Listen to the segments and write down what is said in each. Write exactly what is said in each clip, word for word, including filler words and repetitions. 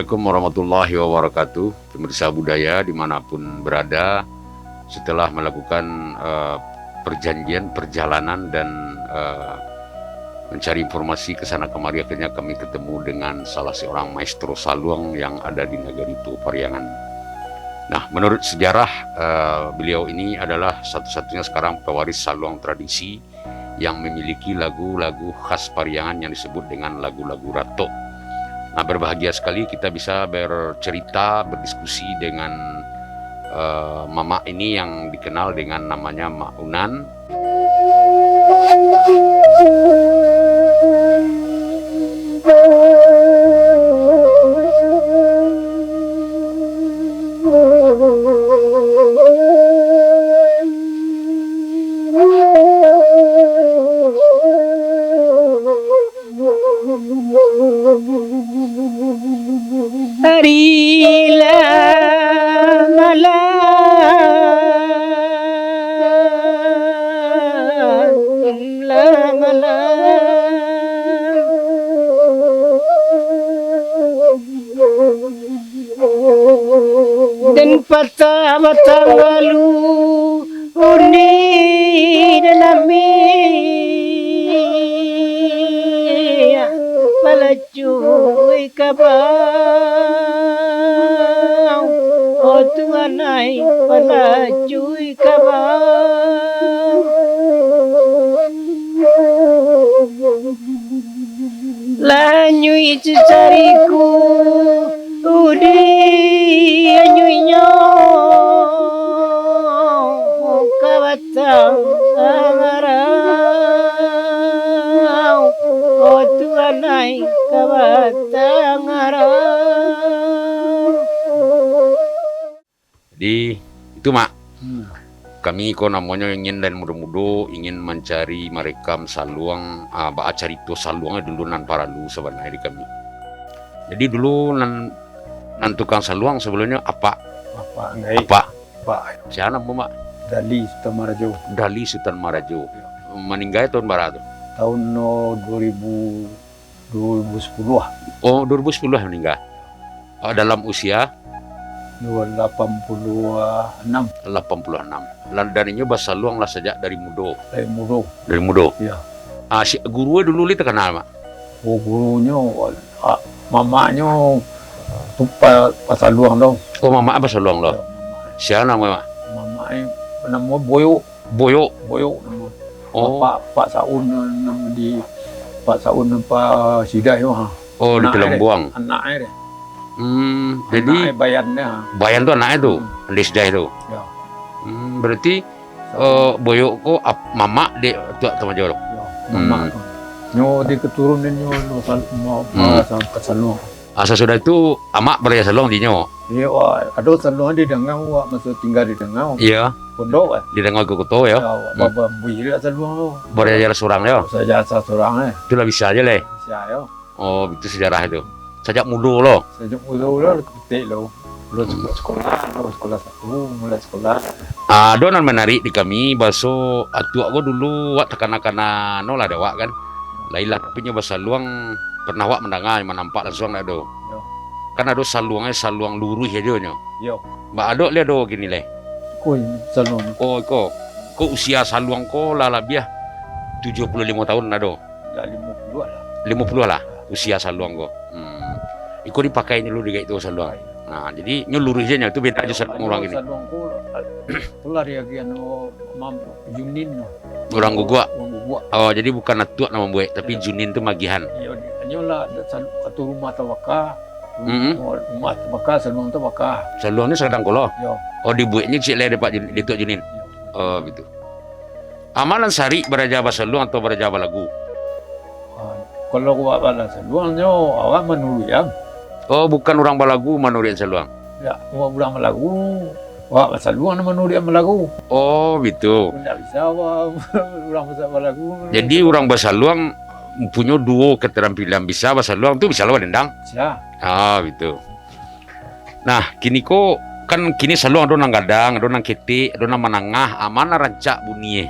Assalamualaikum warahmatullahi wabarakatuh. Pemirsa budaya dimanapun berada, setelah melakukan, eh, perjanjian perjalanan dan, eh, mencari informasi ke sana kemari, akhirnya kami ketemu dengan salah seorang maestro saluang yang ada di Nagari Tuo Pariangan. Nah, menurut sejarah, eh, beliau ini adalah satu-satunya sekarang pewaris saluang tradisi yang memiliki lagu-lagu khas Pariangan yang disebut dengan lagu-lagu ratok. Nah, berbahagia sekali kita bisa bercerita, berdiskusi dengan, eh, mamak ini yang dikenal dengan namanya Mak Unan. Ari lah malam, lah malam. Dan patah batang galuh, undi dan ambiak, palacuik kabau. Oh Tuhan ai, palacuik kabau. Lah anyuik cariku, udi anyuiknyo ka batang angarau. Oh Tuhan ai, ka batang angarau. Jadi, itu, Mak. Hmm. Kami ko namonyo ingin dari mudo-mudo, ingin mancari, marekam saluang, ah, baa carito saluang dulu nan paralu sabananyo di kami. Jadi dulu nan, nan tukang saluang sabalumnyo apak. Apak, ngai. Apak. Apak. Sia namo, Mak? Dali Sutan Marajo. Dali Sutan Marajo. Yo. Maningga tahun bara tu? Tahun, no, dua ribu, dua ribu sepuluh lah. Oh, dua ribu sepuluh lah maningga. Ah, dalam usia? Dua lapan puluh enam. Lapan puluh enam. Lan, dan inyo basaluang lah sajak dari mudo? Dari mudo. Dari mudo? Iya. Ah, si guru dulu lai takana, Mak? Oh, gurunyo, ah, mamaknyo tu pa-, pasaluang tu. Oh, mamak basaluang tu? Iya, mamak. Sia namo, Mak? Mamak, eh, namo Boyok. Boyok. Boyok namo. Oh. Pak, Pak Saun, namo di Pak Saun, Pak Sidah tu, ha. Oh, di Pelambuang. Anak eh deh. Hmm, jadi anak eh Bayan deh, ha. Bayan tu anak eh tu, hmm. Di Sidah tu. Ya. Hmm, berarti, eh, Boyok ko ap-, mamak dek Tuak Tamajo tu. Ya, hmm. Mamak tu. Nyo di keturunan nyo, no, sal-, ma-, hmm. Ma-, sal-, sal-, Ah, sasudah itu, amak baraya saluang dinyo? Iyo, wak, ado saluang di Dangau, wak, maso tingga di Dangau. Iya. Pondok, eh. Di Dangau ka koto, yo? Iyo, wak, hmm. Ba-, ba-, bui lah saluang tu. Baraya surang, yo? Baraya surang, eh. Itulah bisa aja, leh. Bisa, yo. Oh, itu sejarah itu. Sajak mudo lo? Sajak mudo lo, ketik lo. Lo hmm. Sekolah, lo sekolah satu, mulai sekolah. Ah, ado nan manarik di kami, baso atuak ko dulu, wak, takana-kana, no lah, dek wak, kan. Lai lah, tapi nyo basaluang, pernah wak mandanga, manampak lansuang dak ado? Yo. Kan ado saluang, eh, saluang luruih ajo nyo. Yo. Ba ado lai ado gini lai. Ko saluang. Oh, iko. Ko usia saluang ko lah labiah tujuah puluah limo tahun ado. Dah limo puluah lah. Limo puluah lah usia saluang ko. Hmm. Iko dipakai ni dulu di gaik tu saluang. Pakai. Nah, jadi nyo luruih ajo nyo, tu beda ajo saluang urang gini. Saluang ko, tu lah dia anu, mam-, Junin tu. Urang Guguak? Urang Guguak. Oh, jadi bukan atuak nan mambuek, tapi Junin tu magiahan. Iyo, di-, inyo lah, da-, sal-, kato rumah tabaka. Mm-mm. Rumah, rumah tabaka, saluang tabaka. Saluang ni sakadang ko lo? Yo. Oh, dibueknyo ciek lai dek Pak Jun-, dek Tuak Junin? Yo. Oh, bitu. Amak nan sarik baraja basaluang atau baraja balagu? Ah, kalau awak baraja saluang nyo, awak manuruik ang. Oh, bukan urang balagu manuruik saluang? Yo, awak urang balagu, awak basaluang nan manuruik ang balagu. Oh, bitu. Ndak bisa awak urang basa-, balagu. Jadi, urang basaluang punyo duo keterampilan, bisa basaluang tu, bisa lo badendang? Bisa. Ah, bitu. Nah, kini ko kan kini saluang ado nan gadang, ado nan ketek, ado nan manangah, ah, ma nan rancak bunyi e?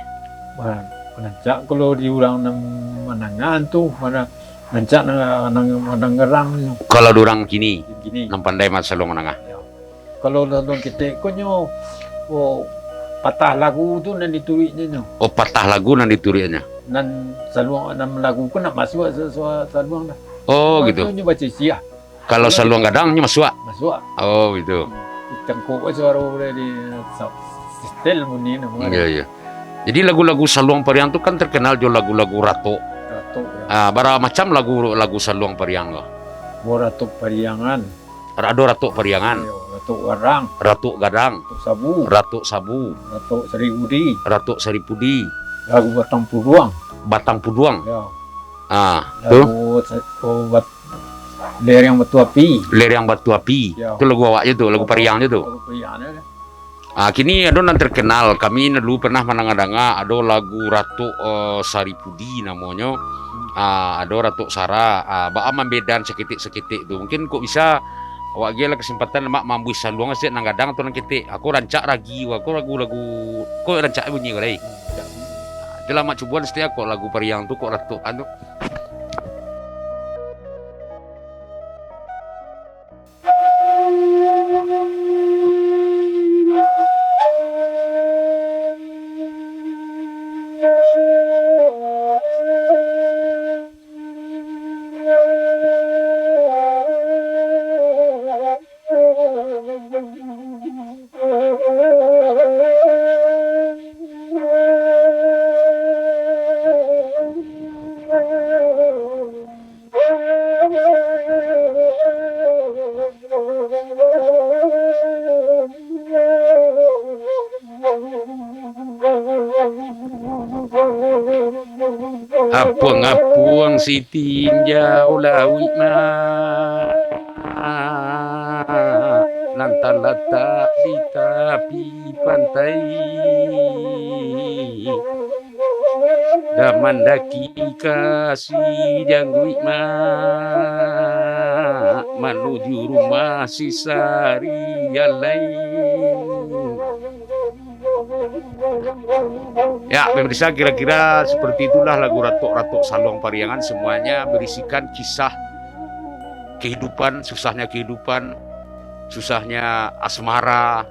Ma-, rancak kalau di urang nan manangah tu, ma nan Rancak nan, nan, nan garang tu. Kalau dorang kini, kini. Nan pandai main saluang manangah. Yo. Kalau saluang ketek ko nyo, oh, patah lagu tu nan dituruiknyo nyo. Oh, patah lagu nan dituruiknyo. Nan saluang, nan lagu ko nak masuak sa-, sa-, saluang dah. Oh, gitu. Nyo baca isiah. Kalau saluang gadang nyo masuak. Masuak. Oh, gitu. Cangkok suaro dari sa-, setel bunyi namo. Iya, iya. Jadi lagu-lagu saluang pariang tu kan terkenal jo lagu-lagu ratok. Ratok, ya. Ah, bara macam lagu, lagu saluang pariang ko. Bo ratok pariangan. Ado ratok pariangan. Iyo, ratok gadang. Ratok gadang. Ratok sabu. Ratok sabu. Ratok saripudi. Ratok saripudi. Lagu batang puduang. Batang puduang. Yo. Ah, tu. Lagu sa-, oh, bat-, lereng batu api. Lereng batu api. Yo. Tu lagu awak je tu, lagu pariang je tu. Lagu pariang je. Ah, kini ado nan terkenal, kami dulu pernah mandanga-danga, ado lagu Ratok, eh, Saripudi namonyo. Ah, ado Ratok Sara. Ah, baa mambedan saketek-saketek tu. Mungkin kok bisa awak agiah lah kesempatan mak mambuih saluang sek nan gadang atau nan ketek. Aku rancak ragi, aku lagu-lagu, kok rancak bunyi ko lai. Ah, itulah mak cuboan setiap kok lagu pariang tu, kok ratok anu. Apuang-apuang sitinjau lauik ma, nan talatak di tapi pantai. Dah mandaki ka si jangguik ma, manuju rumah si sari alai. Ya, pemirsa, kira-kira seperti itulah lagu ratok-ratok saluang pariangan. Semuanya berisikan kisah kehidupan, susahnya kehidupan, susahnya asmara,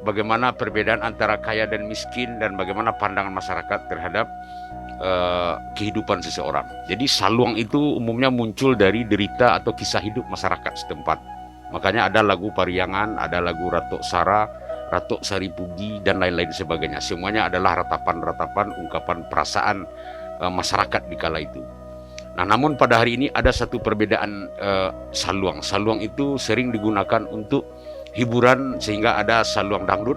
bagaimana perbedaan antara kaya dan miskin, dan bagaimana pandangan masyarakat terhadap, eh, kehidupan seseorang. Jadi, saluang itu umumnya muncul dari derita atau kisah hidup masyarakat setempat. Makanya ada lagu Pariangan, ada lagu Ratok Sara, Ratok Saripudi, dan lain-lain sebagainya. Semuanya adalah ratapan-ratapan ungkapan perasaan, eh, masyarakat di kala itu. Nah, namun pada hari ini ada satu perbedaan, eh, saluang. Saluang itu sering digunakan untuk hiburan, sehingga ada saluang dangdut,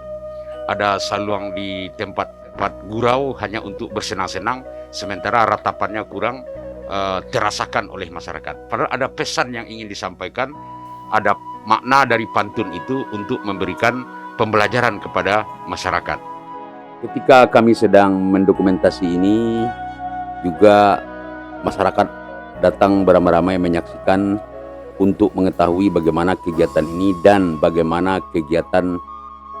ada saluang di tempat tempat gurau hanya untuk bersenang-senang, sementara ratapannya kurang, eh, terasakan oleh masyarakat. Padahal ada pesan yang ingin disampaikan, ada makna dari pantun itu untuk memberikan pembelajaran kepada masyarakat. Ketika kami sedang mendokumentasi ini, juga masyarakat datang beramai-ramai menyaksikan untuk mengetahui bagaimana kegiatan ini dan bagaimana kegiatan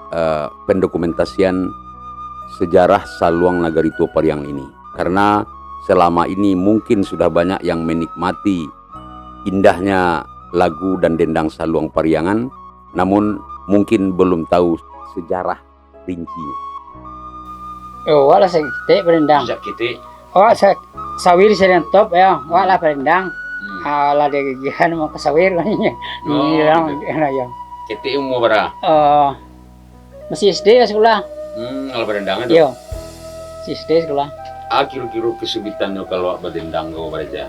eh, pendokumentasian sejarah Saluang Nagari Tuo Pariangan ini. Karena selama ini mungkin sudah banyak yang menikmati indahnya lagu dan dendang Saluang Pariangan, namun mungkin belum tahu sejarah rincinya. Oh, wak lah saketek barendang. Saketek. Wak sa-, sawir sadang top, yo. Wak lah barendang. Hmm. Ah, lah diagiahan mau ka sawir. Oh, gitu. Yo. Ketek umua bara? Eh, masih S D yo sakolah. Hmm, kalau barendang tu? Yo. Masih S D sakolah. Ah, kiro-kiro kesulitannyo kalau wak badendang ko, Pak Raja?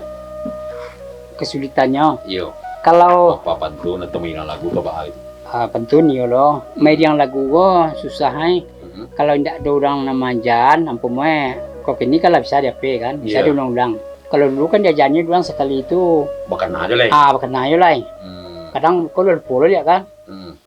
Kesulitannyo? Iyo. Kalau apa pantun atau mainan lagu ka baa itu? Ah, pantun iyo lo. Maidiang lagu ko susah ai. Mhm. Kalau indak ado urang nan manjaan, ampun mue, kok kini kan lah bisa di H P kan, bisa Iya. diulang-ulang. Kalau dulu kan diajaannyo urang sakali itu. Bakana jo lai. Ah, bakana jo lai. Hmm. Kadang kok lah lupo lo liak kan. Hmm.